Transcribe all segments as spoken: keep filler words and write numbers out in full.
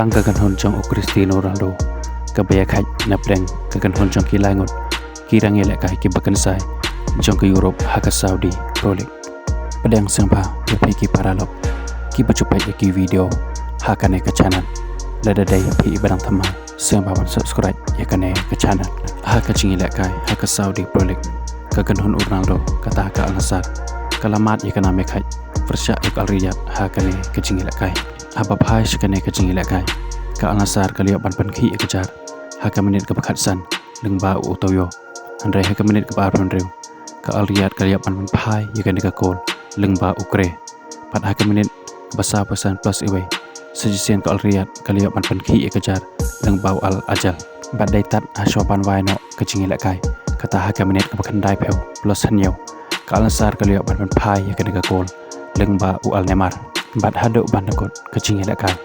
Tang ka kynhun jong u Cristiano Ronaldo kaba ïakhaid na pdeng ka kynhun jong ki laingut ki rangïalehkai kiba kynsai jong ka Europe ha ka Saudi Pro League. Pdiang sngewbha ïa phi ki paralok kiba ju peit ïa ki video ha kane ka channel. Lada dei phi ba dang thymmai, sngewbha ban subscribe ïa kane ka channel. Ha ka jingïalehkai ha ka Saudi Pro League, ka kynhun u Ronaldo kata ka Al Nassr ka la mad ïa ka nam ïakhaid pyrshah ïa ka Al Riyadh ha kane ka jingïalehkai. Haba phai sha kane ka jingïalehkai, ka Al Nassr ka la ïoh ban pynkhih ïa ka jar ha ka minit kaba khatsan lyngba u Otavio. Hynrei ha ka minit kaba arphew hynriew, ka Al Riyadh ka la ïoh ban pynphai ïa kane ka kol lyngba u Kre. Bad ha ka minit kaba sawphew san plus iwei, sa shisien ka Al Riyadh ka la ïoh ban pynkhih ïa ka jar lyngba u Al Ahly. Bad dei tad ha shuwa ban wai noh ka jingïalehkai, kata ha ka minit kaba khyndaiphew plus hynñiew, ka Al Nassr ka la ïoh ban pynphai ïa kane ka kol lyngba u Al Neymar. Bad haduh ban da kut ka jingïalehkai,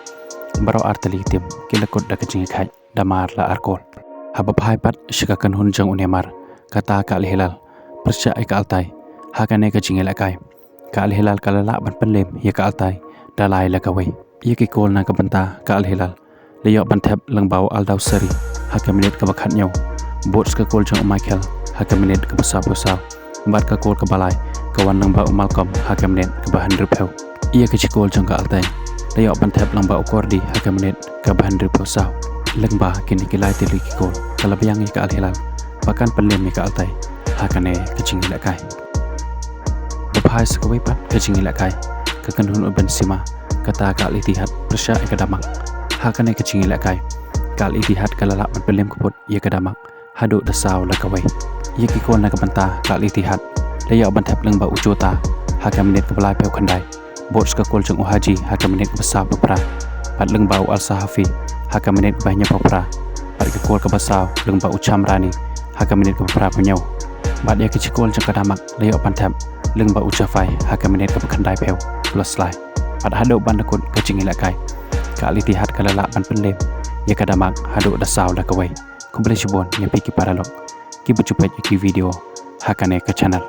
baroh artylli ki tim ki la kut da ka jingïakhaid da mar la ar kol. Haba phai pat sha ka kynhun jong u Neymar, kata ka Al Hilal, pyrshah ïa ka Al Ittihad ha kane ka jingïalehkai, ka Al Hilal ka la lah ban pynlem ïa ka Al Ittihad da lai la kawei. Ïa ki kol na ka bynta ka Al Hilal la ïoh ban thep lyngba u Al Dawsari ha ka minit kaba khathynñiew, bud sa ka kol jong u Mikel ha ka minit kaba sawphew saw. Bad ka kol kaba lai ka wan lyngba u Malcom ha ka minit kaba hynriewphew. Ïa ka jingkol jong ka Al Ittihad la ïoh ban thep lyngba u Kordi ha ka minit kaba hynriewphew saw. Lyngba kine ki lai tylli ki kol, ka la biang ïa ka Al Hilal ba kan pynlem ïa ka Al Ittihad ha kane ka jingïalehkai. Ba phai sa kawei pat ka jingïalehkai, ka kynhun u Benzema, kata ka Al Ittihad, pyrshah ïa ka Damac. Ha kane ka jingïalehkai, ka Al Ittihad ka la lah ban pynlem kyput ïa ka Damac haduh da saw la kawei. Ïa ki kol na ka bynta ka Al Ittihad la ïoh ban thep lyngba u Jota ha ka minit kaba laiphew khyndai, bud sa ka kol jong u Haji ha ka minit kaba sawphew phra. Bad lyngba u Al Sahafi ha ka minit kaba hynñiewphew phra. Bad ka kol kaba saw lyngba u Shamrani ha ka minit kaba phraphew hynñiew. Bad ïa ka jingkol jong ka Damac la ïoh ban thep lyngba u Jafai ha ka minit kaba khyndaiphew plus lai. Bad haduh ban da kut ka jingïalehkai, ka Al Ittihad ka la lah ban pynlem ïa ka Damac haduh da saw la kawei. Khublei shibun ïa phi ki paralok kiba ju peit ïa ki video ha kane ka channel.